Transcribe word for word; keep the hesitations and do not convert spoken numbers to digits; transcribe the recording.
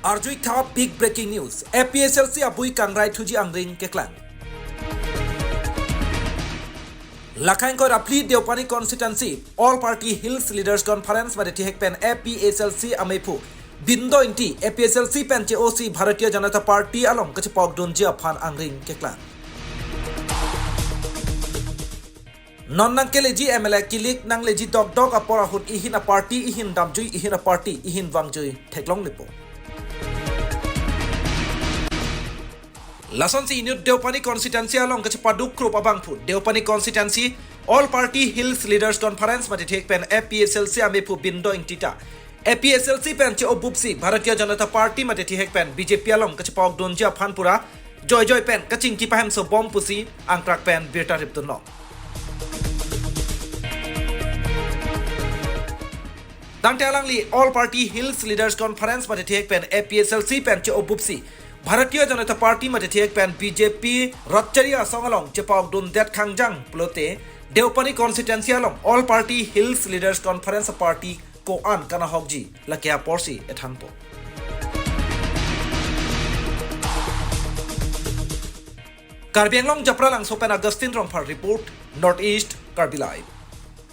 Arju-ik tha big breaking news. A P H L C abui kangrai thuji angring keklang. Lakhang ko rapli Deopani constituency All Party Hills Leaders Conference mate thihek pen A P H L C amephu Bindo Ingti A P H L C pen che-osi Bharatiya Janata Party along kachepokdunji aphan angring keklang. Non nangkeleji M L A kilik nangleji dokdok apor ahut ihin a-party ihin damjui, ihin a-party ihin vangjui theklong lepo. Lasonsi inut Deopani constituency along kachepaduk krup abangphu Deopani constituency All Party Hills Leaders Conference mate thihek pen A P H L C amephu Bindo Ingti ta A P H L C pen che-obupsi Bharatiya Janata Party mate thihek pen B J P along kachepokdunji aphan pura joijoi pen kachingki pahemsobom pusi angkrak pen birta ripdunlo. Tangte alangli All Party Hills Leaders Conference mate thihek pen A P H L C pen che-obupsi Bharatiya Janata Party mate thihek pen B J P rotchari asong along chepokdundet khangjang pulote Deopani constituency along All Party Hills Leaders Conference party ko-an kanahokji lake aporsi ethanpo. Karbi Anglong Japralangso pen Augustine Rongphar report, North East Karbi Live.